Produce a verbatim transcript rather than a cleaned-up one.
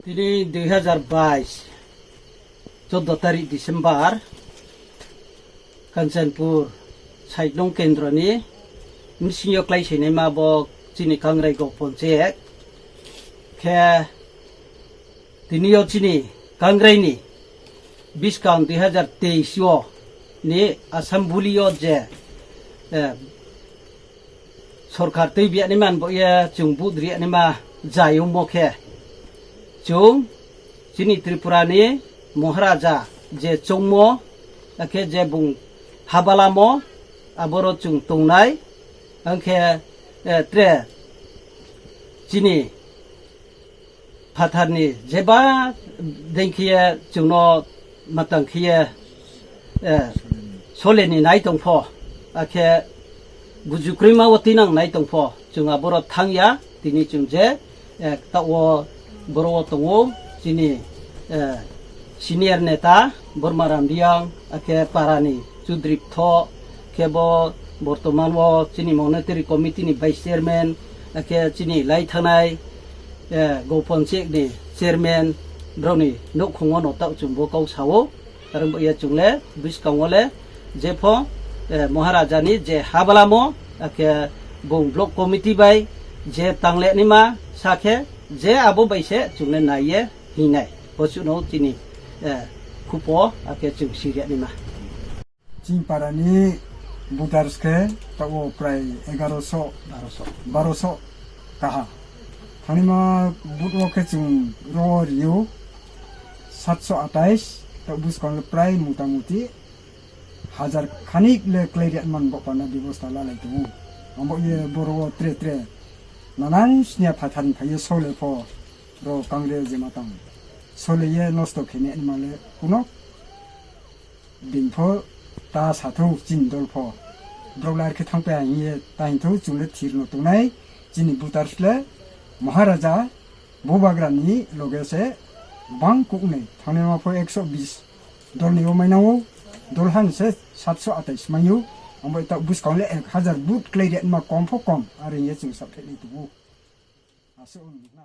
Tini dui hazar bais, chordo tarik December, Kanchanpur Saiklong Kendroni bisingo klai sinaima bo chini Kangrai Gok Ponchek khe tini o chini Kangrai ni biskang dui hazar teis o ni Assembly o je, eh, sorkar twi biya ni man bo ye chwng vote riya ni ma jai wngmo khe chwng chini Tripura ni Maharaja je chongmo akhe je bung habalamo aboro chwng tongnai angkhe, eh, tre chini phatharni jeba dengkhiye chwngno matang khiye, eh, soleni nai tongpho, akhe gujukrwima o tinang nai tongpho, chwng aboro thangya, tini chwng je, eh, ta o boro o tongo, chini, eh, senior neta Borma Ramriang, akhe parani Chudri Ptho, khe bo bortoman o chini monetary committee ni vice chairman, akhe chini lai thanai, eh, Gopon Chek ni chairman, broni noukhongo no ta chwng bo kok sao. Aro bo ya chwng le bwskango le je pho, eh, Maharaja ni je habalamo, akhe bung block committee bai je tangle ni ma sakhe je abo bai se chwng le naiye hinai. Bo chwngno chini, eh, khupo, akhe chwng siriya ni ma. Chini parani voters khe tabuk prai egaroso, baroso kaha. Thangnaima vote o khe chwng ro rio satso atais, tabuk bwskango prai mota moti hajar khanik le klai rwman bo panda bebosta lalai tongo. Abo ye boro o tre tre nanan sniya phatharni phaiye sole pho ro kangre jema tang sole ye nosto khene male kuno. Bini pho ta sathung chini dol pho. Borok lai khe thang paiya hiye ta hinthu chwng le thir no tongnai chini voters le Maharaja Bubagra ni loge se bang kuknwi thangnaima pho ekso bis dol ni o mainao dol han se satso atais maio. Ambo ta bwskango le ek hajar vote klai rwma kom pho kom are hiye chwng sap thai nai tubu. Aswk wng na.